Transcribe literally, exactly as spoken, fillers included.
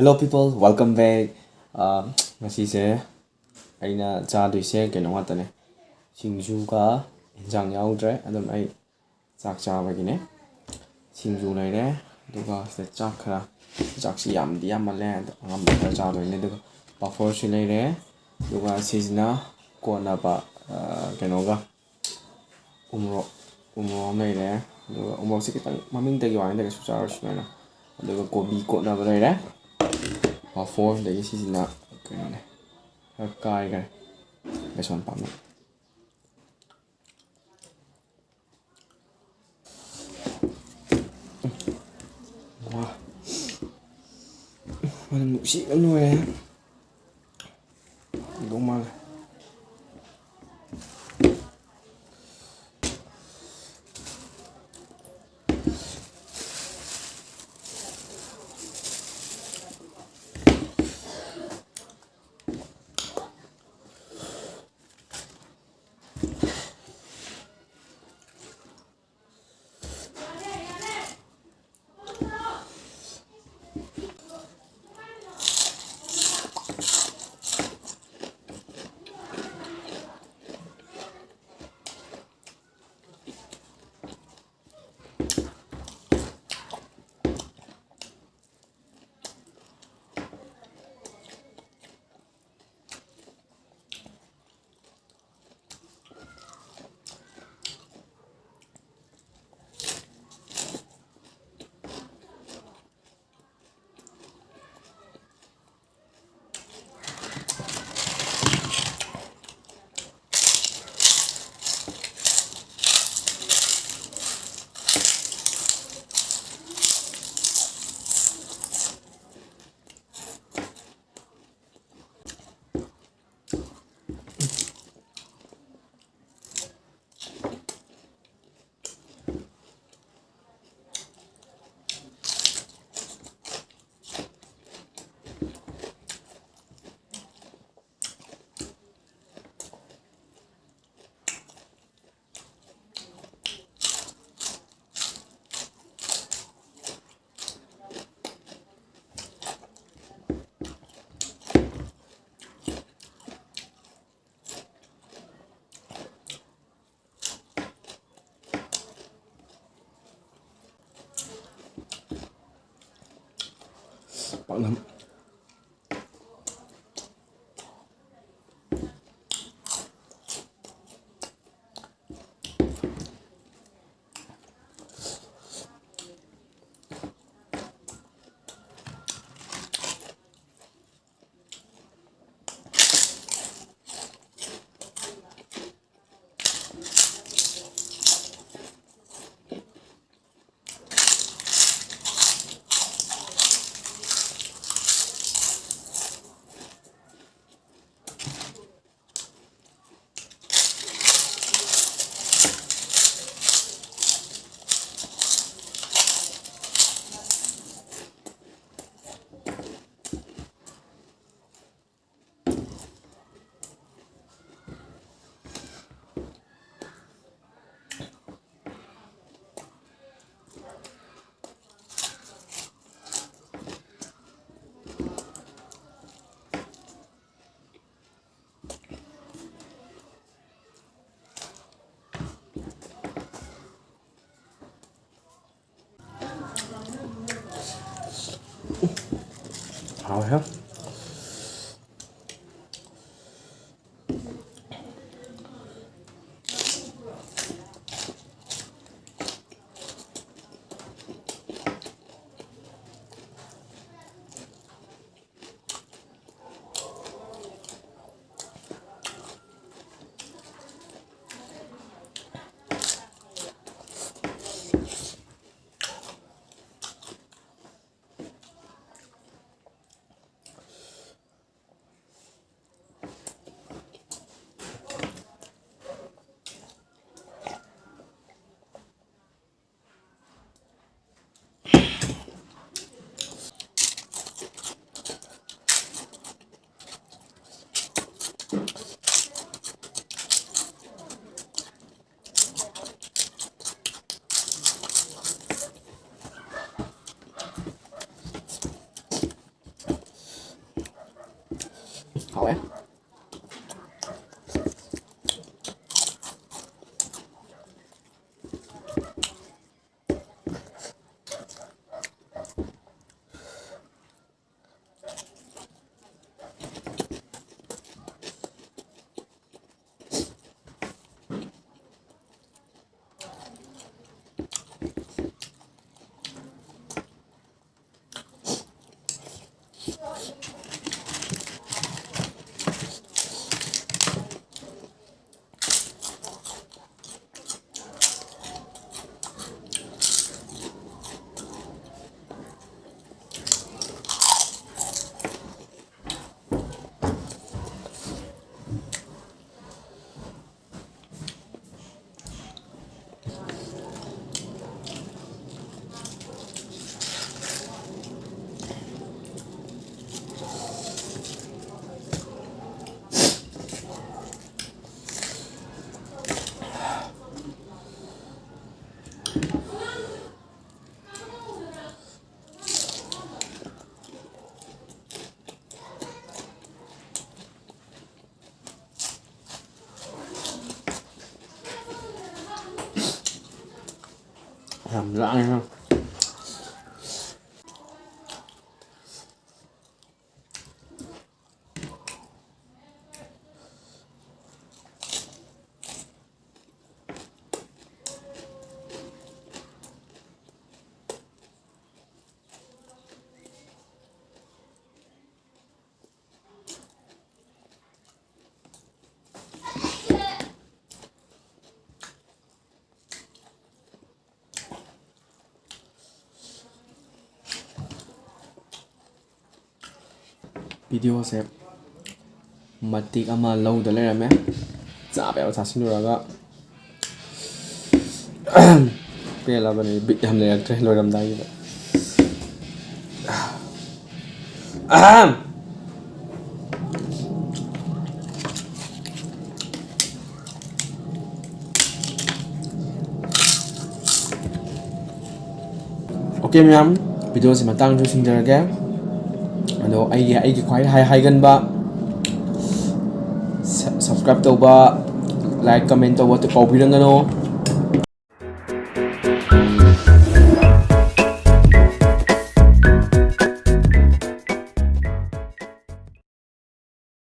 Hello people, welcome back. ꯑꯥ, ꯉꯁꯤꯁꯦ ꯑꯩꯅ ꯆꯥꯗꯣꯏꯁꯦ ꯀꯩꯅꯣ ꯉꯥꯛꯇꯅꯦ, ꯁꯤꯡꯖꯨꯒ ꯏꯟꯖꯥꯡ ꯌꯥꯎꯗ꯭ꯔꯦ꯫ ꯑꯗꯨꯝ ꯑꯩ ꯆꯥꯛ ꯆꯥꯕꯒꯤꯅꯦ꯫ ꯁꯤꯡꯖꯨ ꯂꯩꯔꯦ, ꯑꯗꯨꯒ ꯁꯤꯗ ꯆꯥꯛ ꯈꯔ, ꯆꯥꯛꯁꯤ ꯌꯥꯝꯗꯤ ꯌꯥꯝꯃꯜꯂꯦ, ꯑꯗꯣ ꯑꯉꯝꯕ ꯈꯔ ꯆꯥꯗꯣꯏꯅꯦ꯫ ꯑꯗꯨꯒ ꯄꯥꯐꯣꯔꯁꯨ ꯂꯩꯔꯦ, ꯑꯗꯨꯒ ꯁꯤꯁꯤꯅ ꯀꯣꯠꯅꯕ, ꯑꯥ, ꯀꯩꯅꯣꯒ, ꯎꯃꯣꯔꯣꯛ, ꯎꯃꯣꯔꯣꯛ ꯑꯃ ꯂꯩꯔꯦ꯫ ꯑꯗꯨꯒ ꯎꯃꯣꯔꯣꯛꯁꯦ ꯈꯤꯇꯪ ꯃꯃꯤꯡꯗꯒꯤ ꯋꯥꯅꯤꯗ, ꯀꯩꯁꯨ ꯆꯥꯔꯣꯏ ꯁꯨꯃꯥꯏꯅ꯫ ꯑꯗꯨꯒ ꯀꯣꯕꯤ ꯀꯣꯠꯅꯕ ꯂꯩꯔꯦ꯫ ꯄꯥꯐꯣꯔ, ꯑꯗꯒꯤ ꯁꯤꯁꯤꯅ ꯀꯩꯅꯣꯅꯦ, ꯈꯔ ꯀꯥꯏꯈꯔꯦ, ꯕꯦꯁꯣꯟ ꯄꯥꯛꯅꯝ꯫ ꯋꯥ, ꯃꯅꯝ ꯅꯨꯡꯁꯤꯕꯅ ꯂꯣꯏꯔꯦ꯫ ꯍꯥꯎꯗꯧ ꯃꯥꯜꯂꯦ꯫ ꯄꯥꯛꯅꯝ꯫ ꯍꯥꯎꯋꯦꯍꯦ꯫ ꯍꯥꯎꯋꯦ꯫ ꯌꯥꯝ ꯂꯥꯡꯉꯦ꯫ ꯚꯤꯗꯤꯑꯣꯁꯦ ꯃꯇꯦꯛ ꯑꯃ ꯂꯧꯗ ꯂꯩꯔꯝꯃꯦ꯫ ꯆꯥꯕ ꯌꯥꯕ ꯆꯥꯁꯤꯜꯂꯨꯔꯒ ꯄꯦꯜꯂꯕꯅꯤ, ꯕꯤꯠ ꯌꯥꯝ ꯂꯩꯔꯛꯇ꯭ꯔꯦ ꯂꯣꯏꯔꯝꯗꯥꯏꯒꯤꯗ꯫ ꯑꯣꯀꯦ ꯃꯌꯥꯝ, ꯚꯤꯗꯤꯑꯣꯁꯤ ꯃꯇꯥꯡꯁꯨ ꯁꯤꯟꯖꯔꯒꯦ꯫ ꯑꯗꯣ ꯑꯩꯒꯤ, ꯑꯩꯒꯤ ꯈ꯭ꯋꯥꯏ ꯍꯥꯏ-, ꯍꯥꯏꯒꯟꯕ, ꯁ-, subscribe ꯇꯧꯕ, like, comment ꯇꯧꯕ ꯀꯥꯎꯕꯤꯔꯝꯒꯅꯣ꯫